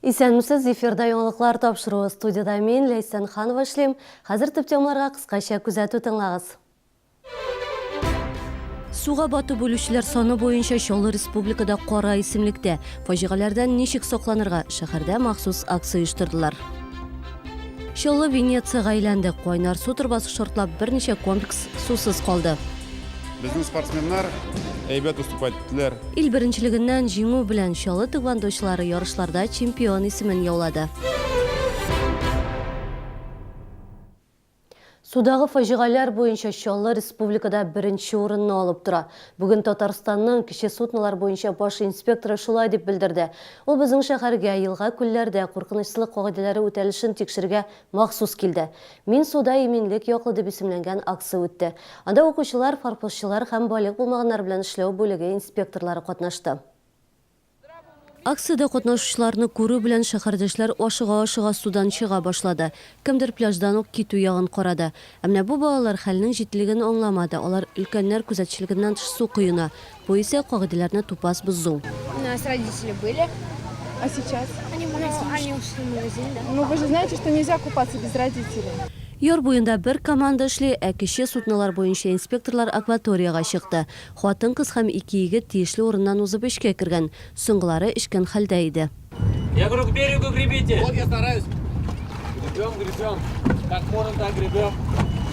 Исәнмесез, эфирда яңалыклар тапшыруы. Студиядә мин, Ләйсән Ханова эшлим. Хәзер төп темаларга кыскача күзәтү тыңлагыз. Суга батып үлүчеләр саны буенча Чаллы республикада кара исемлектә. Фаҗигаләрдән ничек сакланырга? Шәһәрдә махсус акция оештырдылар. Чаллы Венециягә әйләнде. Кайнар су торбасы шартлап, берничә комплекс сусыз калды. Безнең спортсменнар әйбәт выступать иттеләр. Ил беренчелегеннән җиңү белән Чаллы тэквондочылары ярышларда чемпион исемен яулады. Судагы фаҗигаләр буенча Чаллы республикада беренче урынны алып тора. Бүген Татарстанның кече суднолар буенча баш инспекторы шулай дип белдерде. Ул безнең шәһәргә елга-күлләрдә куркынычсызлык кагыйдәләре үтәлешен тикшерергә махсус килде. Мин суда иминлек яклы дип исемләнгән акция үтте. Анда укучылар, форпостчылар һәм балигъ булмаганнар белән эшләү бүлеге инспекторлары катнашты. Акциядә катнашучыларны күрү белән шәһәрдәшләр ашыга-ашыга судан чыга башлады. Кемдер пляждан ук китү ягын карады. Ә менә бу балалар хәлнең җитдилеген аңламады, алар өлкәннәр күзәтчелегеннән тыш су коена. Бу исә кагыйдәләрне тупас бозу. У нас родители были. А сейчас? Они в магазин. Они ушли в магазин, да. Ну вы же знаете, что нельзя купаться без родителей. Яр буенда бер команда эшли, ә кече суднолар буенча инспекторлар акваториягә чыкты. Хатын-кыз һәм ике егет тиешле урыннан узып эчкә кергән. Соңгылары эчкән хәлдә иде. Я говорю, к берегу гребите. Вот я стараюсь. Гребем, гребем. Как можем, так гребем.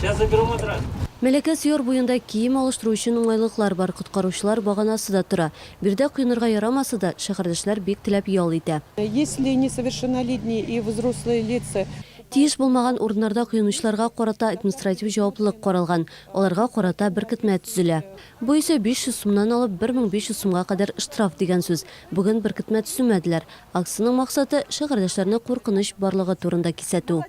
Сейчас заберу матрас. Мәләкәс яр буенда кием алыштыру өчен уңайлыклар бар, коткаручылар баганасы да тора. Биредә коенырга ярамаса да, шәһәрдәшләр бик теләп ял итә. Если несовершеннолетние и взрослые лица. Тиеш булмаган урыннарда коенучыларга карата административ җаваплылык каралган, аларга карата беркетмә төзелә. Бу исә 500 сумнан алып 1500 сумга кадәр штраф дигән сүз. Бүген беркетмә төземәделәр. Акциянең максаты, шәһәрдәшләрне куркыныч барлыгы турында кисәтү.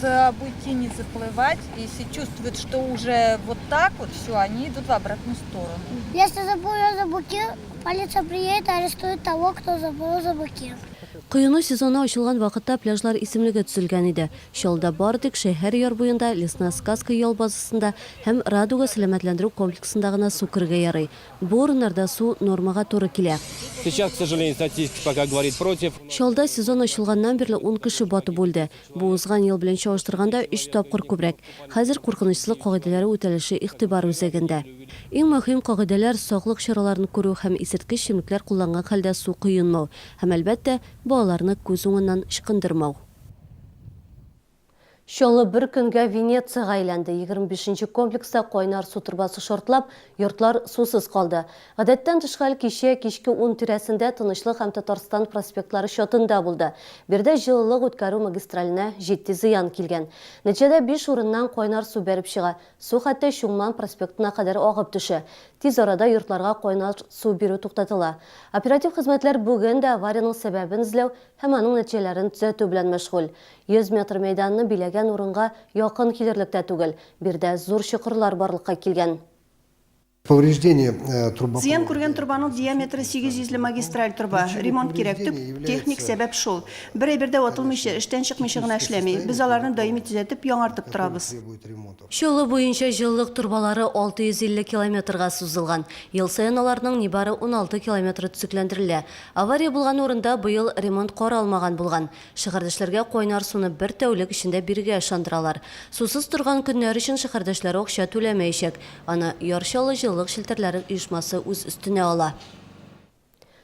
За буйки не заплывать, если чувствуют, что уже вот так вот все, они идут в обратную сторону. Если заплывешь за буйки, полиция приедет, арестует того, кто заплыл за буйки. Коену сезоны ачылган вакытта пляжлар исемлеге төзелгән иде. Чаллыда бары тик шәһәр яр буенда, Лесная сказка ял базасында һәм Радуга сәламәтләндерү комплексында гына су керергә ярый. Бу урыннарда су нормага туры килә. Сейчас, к сожалению, статистика пока говорит против. Чаллыда сезон ачылганнан бирле ун кеше батып үлде. Бу узган ел белән чагыштырганда өч тапкыр күбрәк. Хәзер куркынычсызлык кагыйдәләре үтәлеше игътибар үзәгендә. Иң мөһим кагыйдәләр, саклык чараларын күрү һәм исерткеч эчемлекләр кулланган хәлдә су коенмау. Һәм, әлбәттә, балаларны күз уңыннан ычкындырмау. Чаллы бер көнгә Венециягә әйләнде. 25 нче комплекста кайнар су торбасы шартлап, йортлар сусыз калды. Гадәттән тыш хәл кичә кичке ун тирәсендә Тынычлык һәм Татарстан проспектлары чатында булды. Биредә җылылык үткәрү магистраленә җитди зыян килгән. Нәтиҗәдә биш урыннан кайнар су бәреп чыга. Су хәтта Чулман проспектына кадәр агып төшә. Тиз арада йортларга кайнар су бирү туктатыла. Оператив хезмәтләр бүген дә авариянең сәбәбен эзләү һәм аның нәтиҗәләрен төзәтү белән мәшгуль. 100 метр мәйданны биләгән урынга якын килерлек тә түгел, биредә зур чокырлар барлыкка килгән. Повреждение трубопровода. Зыян күргән торбаның диаметры 800 ле магистраль торба. Ремонт кирәк. Төп техник сәбәп шул. Бер әйбер дә ватылмыйча, эштән чыкмыйча гына эшләми. Без аларны даими төзәтеп, яңартып торабыз. Чаллы буенча җылылык торбалары 650 километрга сузылган. Ел саен аларның нибары 16 километры төзекләндерелә. Авария булган урында быел ремонт каралмаган булган. Шәһәрдәшләргә кайнар суны бер тәүлек эчендә бирергә ышандыралар. Сусыз торган көннәр өчен шәһәрдәшләр акча түләмәячәк. Аны Яр Чаллы җылылык челтәрләре оешмасы үз өстенә ала.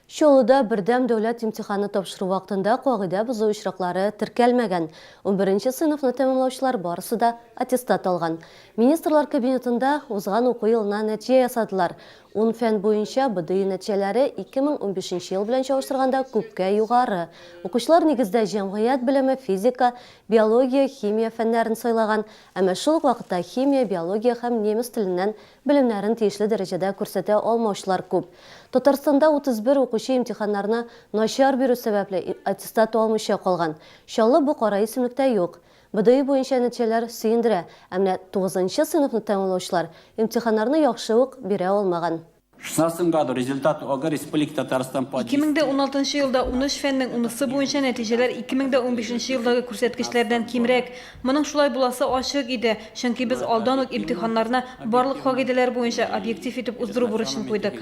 Чаллыда бердәм дәүләт имтиханы тапшыру вакытында кагыйдә бозу очраклары теркәлмәгән. Унберенче сыйныфны тәмамлаучылар барысы да аттестат алган. Министрлар Кабинетында узган уку елына нәтиҗә ясадылар. Ун фән буенча БДИ нәтиҗәләре 2015 нче ел белән чагыштырганда күпкә югары. Укучылар нигездә җәмгыять белеме, физика, биология, химия фәннәрен сайлаган, әмма шул ук вакытта химия, биология һәм немец теленнән белемнәрен тиешле дәрәҗәдә күрсәтә алмаучылар күп. Татарстанда 31 укучы имтиханнарны начар бирү сәбәпле аттестат алмыйча калган. Чаллы бу кара исемлектә юк. БДИ буенча нәтиҗәләр сөендерә, ә менә тугызынчы сыйныфны тәмамлаучылар имтиханнарны яхшы ук бирә алмаган. В шестнадцатом году результаты ОГЭ Республики Татарстан по 2016 елда унөч фәннең унысы буенча нәтиҗәләр 2015 нче елдагы күрсәткечләрдән кимрәк. Моның шулай буласы ачык иде, чөнки без алдан ук имтиханнарны барлык кагыйдәләр буенча объектив итеп уздыру бурычын куйдык.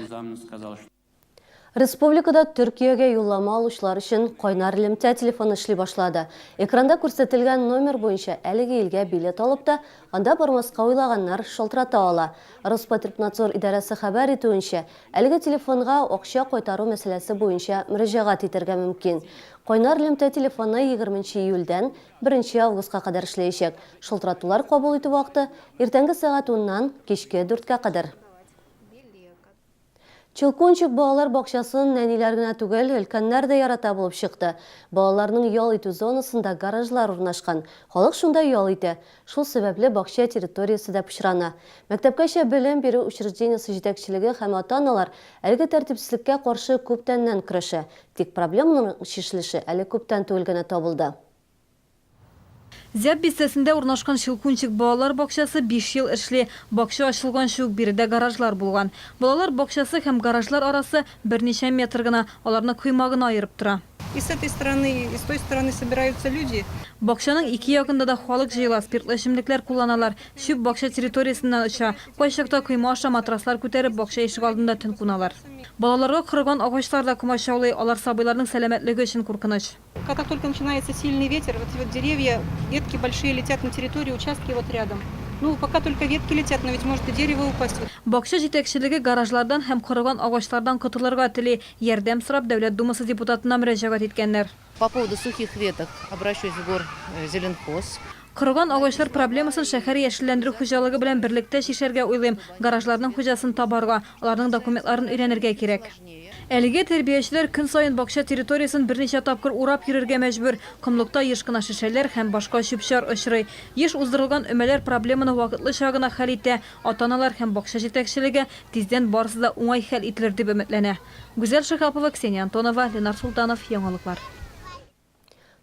Республикада Төркиягә юллама алучылар өчен кайнар элемтә телефоны эшли башлады. Экранда күрсәтелгән номер буенча әлеге илгә билет алып та, анда бармаска уйлаганнар шалтырата ала. Роспотребнадзор идарәсе хәбәр итүенчә, әлеге телефонга акча кайтару мәсьәләсе буенча мөрәҗәгать итәргә мөмкин. Кайнар элемтә телефоны егерменче июльдән беренче августка кадәр эшләячәк. Шалтыратулар кабул итү вакыты, иртәнге сәгать уннан кичке дүрткә кадәр. Челкончик балалар бакчасын нәниләр генә түгел, өлкәннәр дә ярата булып чыкты. Балаларның ял итү зонасында гаражлар урнашкан. Халык шунда ял итә. Шул сәбәпле бакча территориясе дә пычрана. Мәктәпкәчә белем бирү учреждениесе җитәкчелеге һәм ата-аналар әлеге тәртипсезлеккә каршы күптәннән көрәшә. Тик проблеманың чишелеше әле күптән түгел генә табылды. Зяб бистәсендә урнашкан Щелкунчик балалар бакчасы биш ел эшли. Бакча ачылганчы ук биредә гаражлар булган. Балалар бакчасы һәм гаражлар арасы берничә метр гына, аларны койма гына аерып тора. И с этой стороны, и с той стороны собираются люди. Бакчаның ике ягында да халык җыела, спиртлы эчемлекләр кулланалар. Чүп бакча территориясеннән оча. Кайчакта койма аша матраслар күтәреп, бакча ишегалдында төн куналар. Балаларга корыган агачлар да комачаулый, алар сабыйларның сәламәтлеге өчен куркыныч. Как только начинается сильный ветер, вот эти вот деревья, ветки большие летят на территорию, участки вот рядом. Ну, пока только ветки летят, но ведь может и дерево упасть. Бакча җитәкчелеге гаражлардан һәм корыган агачлардан котылырга тели. Ярдәм сорап Дәүләт Думасы депутатына мөрәҗәгать иткәннәр. По поводу сухих веток обращусь в Горзеленхоз. Корыган агачлар проблемасын шәһәр яшелләндерү хуҗалыгы белән берлектә чишәргә уйлыйм. Гаражларның хуҗасын табарга, аларның документларын өйрәнергә кирәк. Әлегә тәрбиячеләр көн саен бакча территориясен берничә тапкыр урап йөрергә мәҗбүр. Комлыкта еш кына шешәләр һәм башка чүп-чар очрый. Еш уздырылган өмәләр проблеманы вакытлыча гына хәл итә. Ата-аналар һәм бакча җитәкчелеге тиздән барысы да уңай хәл ителер дип өметләнә. Гүзәл Шиһапова, Ксения Антонова, Ленар Солтанов, Яңалыклар.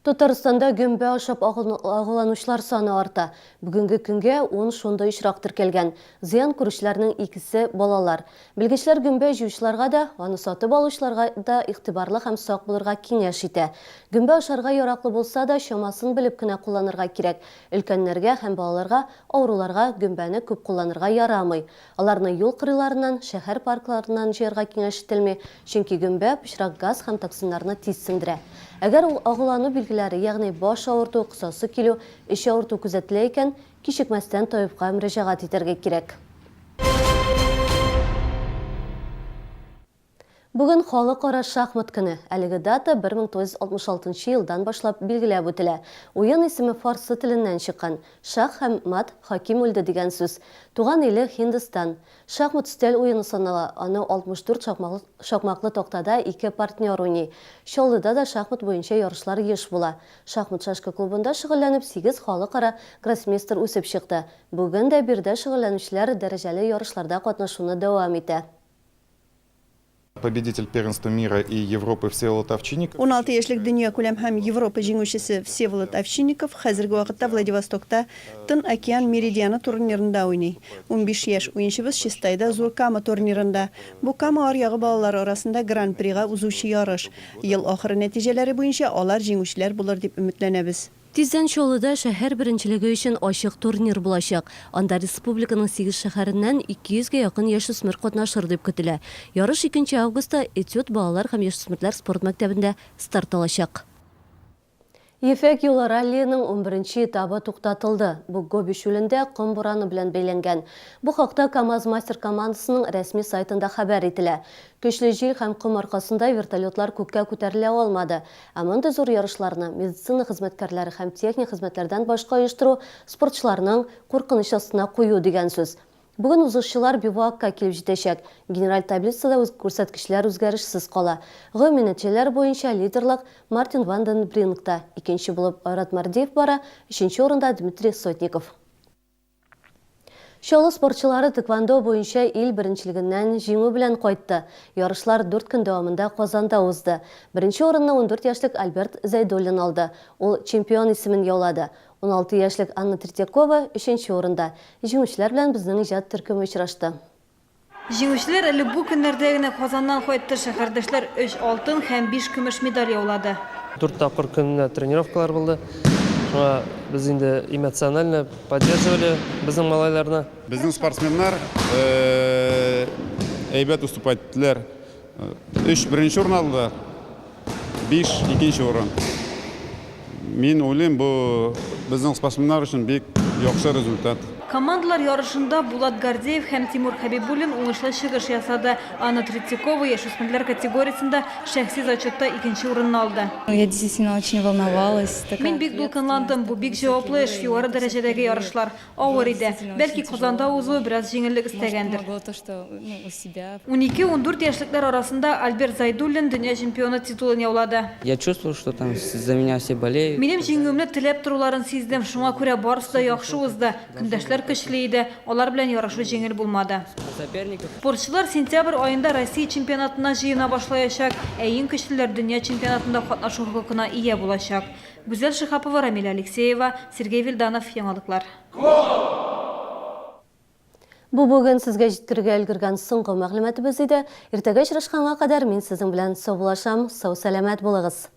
Татарстанда гөмбә ашап агуланучылар саны арта. Бүгенге көнгә ун шундый очрак теркәлгән. Зыян күрүчеләрнең икесе, балалар. Белгечләр гөмбә җыючыларга да, аны сатып алучыларга да игътибарлы һәм сак булырга киңәш итә. Гөмбә ашарга яраклы булса да, чамасын белеп кенә кулланырга кирәк. Өлкәннәргә һәм балаларга, авыруларга гөмбәне күп кулланырга ярамый. Аларны юл кырыйларыннан, шәһәр паркларыннан җыярга киңәш ителми, чөнки гөмбә пычрак газ һәм токсиннарны тиз сеңдерә. Әгәр ул агулану билгеләре, ягъни баш авырту, косасы килү, эч авырту күзәтелә икән, кичекмәстән табибка мөрәҗәгать итәргә кирәк. Бүген Халыкара шахмат көне. Әлеге дата 1966 елдан башлап билгеләп үтелә. Уен исеме фарсы теленнән чыккан. Шах һәм мат, хаким үлде дигән сүз. Туган иле, Һиндстан. Шахмат өстәл уены санала, аны 64 шакмаклы тактада ике партнер уйный. Чаллыда да шахмат буенча ярышлар еш була. Шахмат-шашка клубында шөгыльләнеп сигез халыкара гроссмейстер үсеп чыкты. Бүген дә биредә шөгыльләнүчеләр дәрәҗәле ярышларда катнашуны дәвам итә. Победитель первенства мира и Европы Всеволод Овчинников. 16 яшьлек дөньякүләм һәм Европа җиңүчесе Всеволод Овчинников хәзерге вакытта Владивостокта Тын океан меридианы турнирында уйный. 15 яшь уенчыбыз Чистайда Зур Кама турнирында. Бу Кама аръягы балалары арасында Гран-прига узучы ярыш. Ел ахыры нәтиҗәләре буенча алар җиңүчеләр булыр дип өметләнәбез. Тиздән Чаллыда шәһәр беренчелеге өчен ачык турнир булачак. Анда республиканың сигез шәһәреннән 200 гә якын яшүсмер катнашыр дип көтелә. Ярыш икенче августта Этюд балалар һәм яшүсмерләр спорт мәктәбендә старт алачак. Ефәк юлы раллиеның унберенче этабы туктатылды. Бу Гоби чүлендә ком бураны белән бәйләнгән. Бу хакта КАМАЗ-Мастер командасының рәсми сайтында хәбәр ителә. Көчле җил һәм ком аркасында вертолетлар күккә күтәрелә алмады. Ә мондый зур ярышларны медицина хезмәткәрләре һәм техник хезмәтләрдән башка оештыру спортчыларның куркыныч астына кую дигән сүз. Бүген узышчылар бивуакка килеп җитәчәк. Генераль таблицада күрсәткечләр үзгәрешсез кала. Гомуми нәтиҗәләр буенча лидерлык Мартин ван ден Бринкта, икенче булып Айрат Мардиев бара, өченче урында Дмитрий Сотников. Чаллы спортчылары тэквондо буенча ил беренчелегеннән җиңү белән кайтты. Ярышлар дүрт көн дәвамында Казанда узды. Беренче урынны 14 яшьлек Альберт Зәйдуллин алды. Ул чемпион исемен яулады. 16 яшьлек Анна Третьякова, өченче урында. Җиңүчеләр белән безнең иҗат төркеме очрашты. Җиңүчеләр әле бу көннәрдә генә Казаннан кайтты. Шәһәрдәшләр өч алтын һәм биш көмеш медаль яулады. Дүрт тапкыр көненә тренировкалар булды. Шуңа без инде эмоционально поддерживали безнең малайларны. Безнең спортсменнар әйбәт выступать иттеләр. Өч беренче урын алды, биш икенче урын. Мин уйлыйм, бу безнең спортсменнар өчен бик яхшы результат. Командалар ярышында Булат Гордеев һәм Тимур Хәбибуллин уңышлы чыгыш ясады. Анна Третьякова яшүсмерләр категориясендә шәхси зачетта икенче урынны алды. Я действительно очень волновалась. Мин бик дулкынландым, бу бик җаваплы эш, югары дәрәҗәдәге ярышлар. Авыр иде. Бәлки Казанда узуы бераз җиңеллек өстәгәндер. Унике-ундүрт яшьлекләр арасында Альберт Зайдуллин дөнья чемпионы титулын яулады. Я чувствовал, что там за меня все болеют. Минем җиңүемне теләп торуларын сиздем, шуңа күрә барысы да яхшы узды. Көндәшләр көчле иде, алар белән ярышу җиңел булмады. Спортчылар сентябрь аенда Россия чемпионатына җыена башлаячак, ә иң көчлеләр дөнья чемпионатында катнашу хокукына ия булачак. Гүзәл Шиһапова, Рамилә Алексеева, Сергей Вильданов, Яңалыклар. Бу бүген сезгә җиткерергә өлгергән соңгы мәгълүматыбыз иде. Иртәгә очрашканга кадәр мин сезнең белән саубуллашам. Сау-сәламәт булыгыз!